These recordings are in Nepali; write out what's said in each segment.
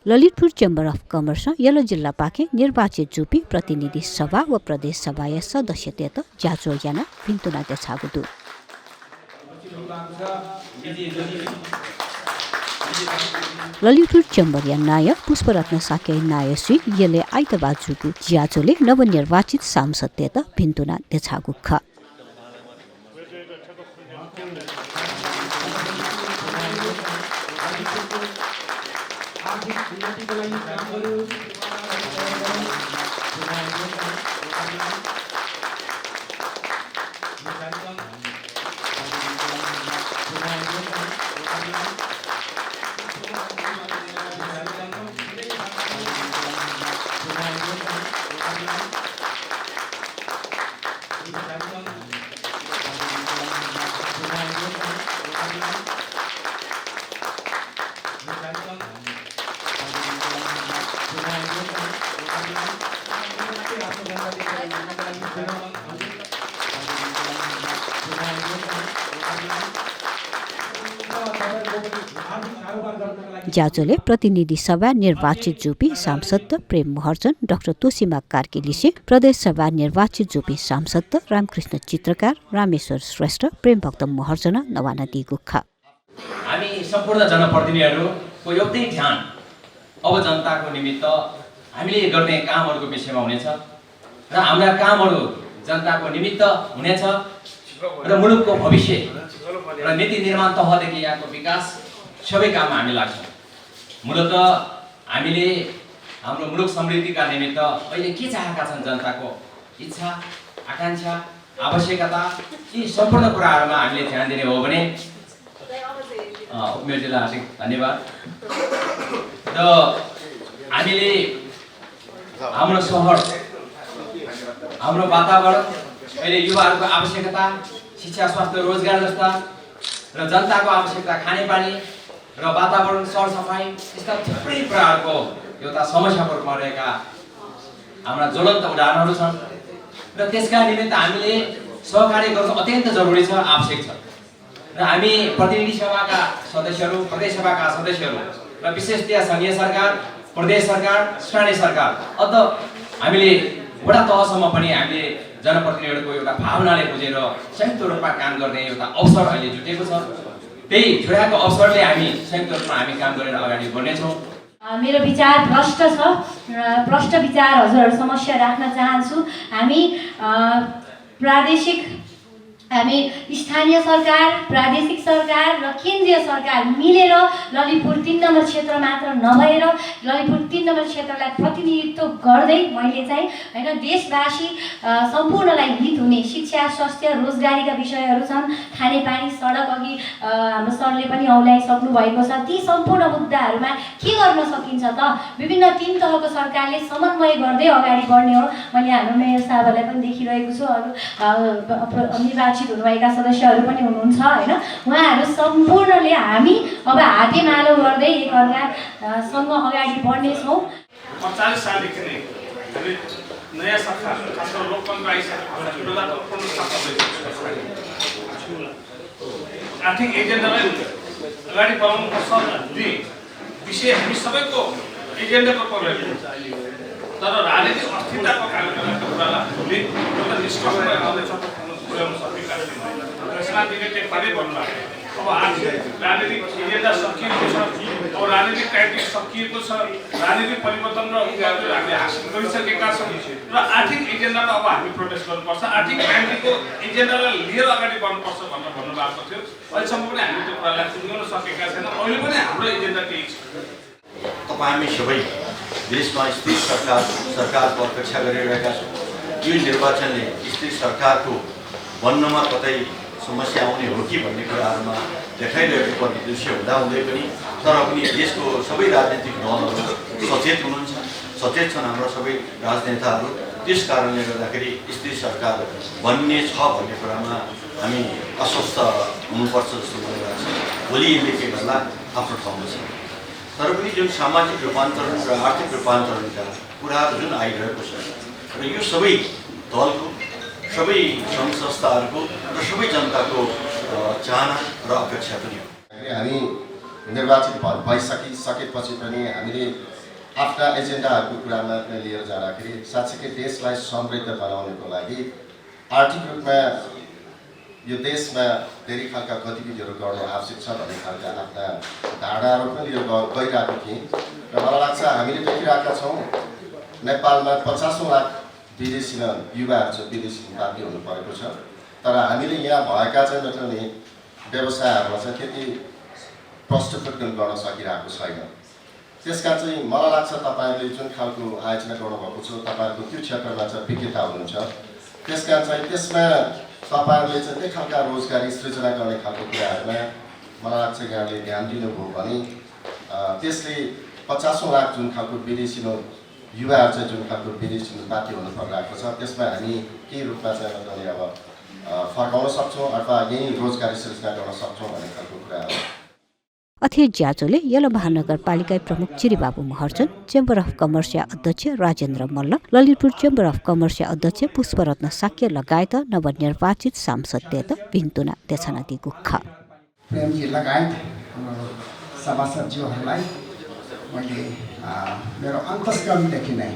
Lalitpur chamber of commerce yellow जिल्ला पाखे निर्वाचित जुपी प्रतिनिधि सभा व प्रदेश सभाಯ सदस्यतेत जाचो याना भिन्तुना देछागुदु ललितपुर चेम्बर या नाय पुष्परत्न साके नायश्री यले आइतबार जुगु ज्याचोले नवनिर्वाचित सांसदतेत भिन्तुना देछागु ख ज्याचोले प्रतिनिधि सभा निर्वाचित जुपी सांसद प्रेम महर्जन डाक्टर तोसीमा कार्कीलिसे प्रदेश सभा निर्वाचित जुपी सांसद रामकृष्ण चित्रकार रामेश्वर श्रेष्ठ प्रेम भक्त महर्जन नवाना दिगुखा हामी सम्पूर्ण जनप्रतिनिधिहरूको एउटै ध्यान अब जनताको निमित्त हामीले गर्ने कामहरूको विषयमा हुनेछ र हाम्रा कामहरू जनताको निमित्त हुनेछ र मुलुकको भविष्य र नीति निर्माण तहदेखि यहाँको विकास सबै काममा हामी लाग्छौँ। मूलत हामीले हाम्रो मुलुक समृद्धिका निमित्त अहिले के चाहेका छन् जनताको इच्छा आकांक्षा आवश्यकता यी सम्पूर्ण कुराहरूमा हामीले ध्यान दिने हो भने उपमेयरजीलाई हार्दिक धन्यवाद। र हामीले हाम्रो सहर हाम्रो वातावरण अहिले युवाहरूको आवश्यकता शिक्षा स्वास्थ्य रोजगार जस्ता र जनताको आवश्यकता खानेपानी र वातावरण सरसफाई यस्ता थुप्रै कुराहरूको एउटा समस्याको रूपमा रहेका हाम्रा ज्वलन्त उदाहरणहरू छन् र त्यसका निमित्त हामीले सहकार्य गर्नु अत्यन्त जरुरी छ आवश्यक छ र हामी प्रतिनिधि सभाका सदस्यहरू प्रदेश सभाका सदस्यहरू र विशेषतया संघीय सरकार प्रदेश सरकार स्थानीय सरकार अझ हामीले वडा तहसम्म पनि हामीले जनप्रतिनिधिहरूको एउटा भावनाले बुझेर संयुक्त रूपमा काम गर्ने एउटा अवसर अहिले जुटेको छ। त्यही जुटेको अवसरले हामी संयुक्त रूपमा हामी काम गरेर अगाडि बढ्नेछौँ। मेरो विचार भ्रष्ट छ भ्रष्ट विचार हजुरहरू समस्या राख्न चाहन्छु। हामी हामी स्थानीय सरकार प्रादेशिक सरकार र केन्द्रीय सरकार मिलेर ललितपुर 3 नम्बर क्षेत्र मात्र नभएर ललितपुर 3 नम्बर क्षेत्रलाई प्रतिनिधित्व गर्दै मैले चाहिँ हैन देशवासी सम्पूर्णलाई हित हुने शिक्षा स्वास्थ्य रोजगारीका विषयहरू छन् खानेपानी सडक अघि हाम्रो सरले पनि औल्याइसक्नु भएको छ। ती सम्पूर्ण मुद्दाहरूमा के गर्न सकिन्छ त विभिन्न 3 तहको सरकारले समन्वय गर्दै अगाडि बढ्ने हो। मैले हाम्रो मेयर साहबहरूलाई पनि देखिरहेको छु अरू निर्वाचित हुनुभएका सदस्यहरू पनि हुनुहुन्छ हैन उहाँहरू सम्पूर्णले हामी अब हातेमालो गर्दै एकअर्कासँग अगाडि बढ्ने छौँ। ४५ सालदेखि नै हामी नयाँ सरकार खास गरेर लोकतन्त्र आर्थिक एजेन्डालाई अगाडि बढाउनु पर्छ भन्ने विषय हामी सबैको एजेन्डाको प्रयोग तर राजनीतिक अस्थिरताको कारणले गर्दा कुरालाई हामीले एउटा निष्कर्षमा आउँदैछ पुर्याउन सकेका छैनौँ। त्यसमा दिने पारै बन्नु लाग्यो। अब राजनीतिक एजेन्डा सकिएको छ अब राजनीतिक क्राइटेरिया सकिएको छ राजनीतिक परिवर्तन र हामीले हासिल गरिसकेका छौँ र आर्थिक एजेन्डामा अब हामी प्रोटेस्ट गर्नुपर्छ आर्थिक क्रान्तिको एजेन्डालाई लिएर अगाडि बढ्नुपर्छ भनेर भन्नुभएको थियो। अहिलेसम्म पनि हामीले त्यो कुरालाई टुङ्ग्याउन सकेका छैनौँ। अहिले पनि हाम्रो एजेन्डा केही छ। तपाईँ हामी सबै देशमा स्थिर सरकारको अपेक्षा गरिरहेका छौँ। यो निर्वाचनले स्थिर सरकारको बन्नमा कतै समस्या आउने हो कि भन्ने कुराहरूमा देखाइरहेको परिदृश्य हुँदाहुँदै पनि तर पनि देशको सबै राजनीतिक दलहरू सचेत हुनुहुन्छ सचेत छन् हाम्रा सबै राजनेताहरू। त्यस कारणले गर्दाखेरि स्थिर सरकार बन्ने छ भन्ने कुरामा हामी आश्वस्त हुनुपर्छ जस्तो मलाई लाग्छ। भोलि यसले के गर्ला आफ्नो ठाउँमा छ तर पनि जुन सामाजिक रूपान्तरण र आर्थिक रूपान्तरणका कुराहरू जुन आइरहेको छ र यो सबै दलको सबै सङ्घ संस्थाहरूको र सबै जनताको चाहना र अपेक्षा पनि हो। हामी निर्वाचित भइसकेपछि पनि हामीले आफ्ना एजेन्डाहरूको कुरामा लिएर जाँदाखेरि साँच्चीकै देशलाई समृद्ध बनाउनको लागि आर्थिक रूपमा यो देशमा धेरै खालका गतिविधिहरू गर्नु आवश्यक छ भन्ने खालका आफ्ना धारणाहरू पनि लिएर गइरहेको थिएँ र मलाई लाग्छ हामीले देखिरहेका छौँ नेपालमा 50 लाख विदेशीमा युवाहरू चाहिँ विदेशी बाध्य हुनु परेको छ तर हामीले यहाँ भएका चाहिँ मतलब नि व्यवसायहरूमा चाहिँ त्यति प्रष्टुतीकरण गर्न सकिरहेको छैन त्यसका चाहिँ मलाई लाग्छ तपाईँले जुन खालको आयोजना गर्नुभएको छ तपाईँहरूको त्यो क्षेत्रमा चाहिँ विज्ञता हुनुहुन्छ त्यसका चाहिँ त्यसमा तपाईँहरूले चाहिँ त्यही खालका रोजगारी सृजना गर्ने खालको कुराहरूमा मलाई लाग्छ यहाँले ध्यान दिनुभयो भने त्यसले 50 लाख जुन खालको विदेशीमा युवाहरू चाहिँ जुन खालको विदेशीमा बाध्य हुनु परिरहेको छ त्यसमा हामी के रूपमा चाहिँ मतलब अब फर्काउन सक्छौँ अथवा यही रोजगारी सृजना गर्न सक्छौँ भन्ने खालको कुरा हो। अध्यक्ष ज्याजोले यल्लो महानगरपालिका प्रमुख चिरीबाबु महर्जन, चेम्बर अफ कमर्सका अध्यक्ष राजेन्द्र मल्ल, ललितपुर चेम्बर अफ कमर्सका अध्यक्ष पुष्परत्न साक्य लगायत नवनिर्वाचित सांसद भिन्तुना देशनाति गुख प्रेमजी लगायत सभासदज्यूहरूलाई मैले मेरो अन्तस्करणदेखि नै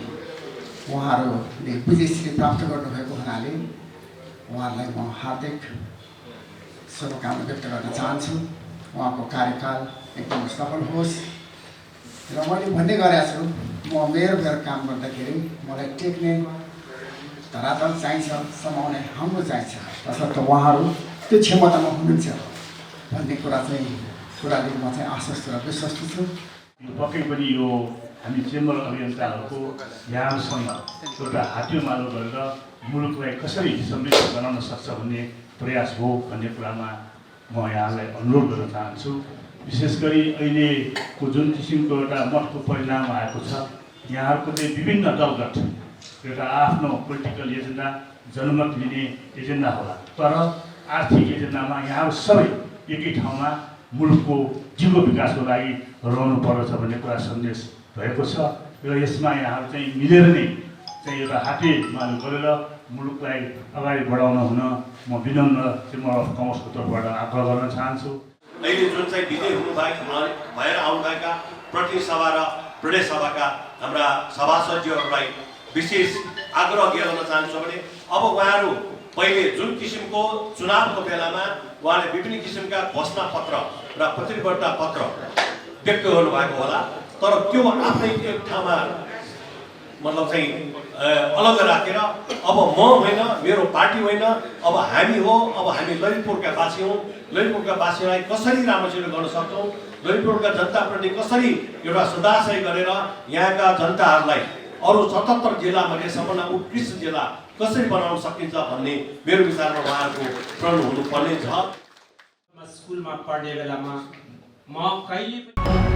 उहाँहरूले विदेशी प्राप्त गर्नुभएको हुनाले उहाँहरूलाई म हार्दिक शुभकामना व्यक्त गर्न चाहन्छु। उहाँको कार्यकाल एकदम सफल होस् र मैले भन्ने गरेको छु म मेरो काम गर्दाखेरि मलाई टेक्ने धरातल चाहिन्छ, समाउने हाम्रो चाहिन्छ, तसर्थ उहाँहरू त्यो क्षमतामा हुनुहुन्छ भन्ने कुराले म चाहिँ आश्वस्त र विश्वस्त छु। पक्कै पनि यो हामी चेम्बर अभियन्ताहरूको यहाँसँग एउटा हातेमालो गरेर मुलुकलाई कसरी समृद्ध बनाउन सक्छ भन्ने प्रयास हो भन्ने कुरामा म यहाँलाई अनुरोध गर्न चाहन्छु। विशेष गरी अहिलेको जुन किसिमको एउटा मतको परिणाम आएको छ यहाँहरूको चाहिँ विभिन्न दलगत एउटा आफ्नो पोलिटिकल एजेन्डा जनमत लिने एजेन्डा होला तर आर्थिक एजेन्डामा यहाँहरू सबै एकै ठाउँमा मुलुकको जिल्लो विकासको लागि रहनु पर्दछ भन्ने कुरा सन्देश भएको छ र यसमा यहाँहरू चाहिँ मिलेर नै चाहिँ एउटा हातेमालो गरेर मुलुकलाई अगाडि बढाउन हुन म विनम्र चेम्बर अफ कमर्सको तर्फबाट आग्रह गर्न चाहन्छु। अहिले जुन चाहिँ विजय भएर आउनुभएका प्रतिनिधि सभा र प्रदेश सभाका हाम्रा सभासदज्यूहरूलाई विशेष आग्रह के गर्न चाहन्छु भने अब उहाँहरू पहिले जुन किसिमको चुनावको बेलामा उहाँले विभिन्न किसिमका घोषणा पत्र र प्रतिबद्धता पत्र व्यक्त गर्नुभएको होला तर त्यो आफ्नै एक ठाउँमा मतलब चाहिँ अलग राखेर अब म होइन, मेरो पार्टी होइन, अब हामी हो, अब हामी ललितपुरका वासी हौँ, ललितपुरका वासीलाई कसरी राम्रोसित गर्न सक्छौँ, ललितपुरका जनताप्रति कसरी एउटा सदाशय गरेर यहाँका जनताहरूलाई अरू 77 जिल्लामध्ये सबभन्दा उत्कृष्ट जिल्ला कसरी बनाउन सकिन्छ भन्ने मेरो विचारमा उहाँहरूको प्रण हुनुपर्ने छ। स्कुलमा पढ्ने बेलामा म कहिले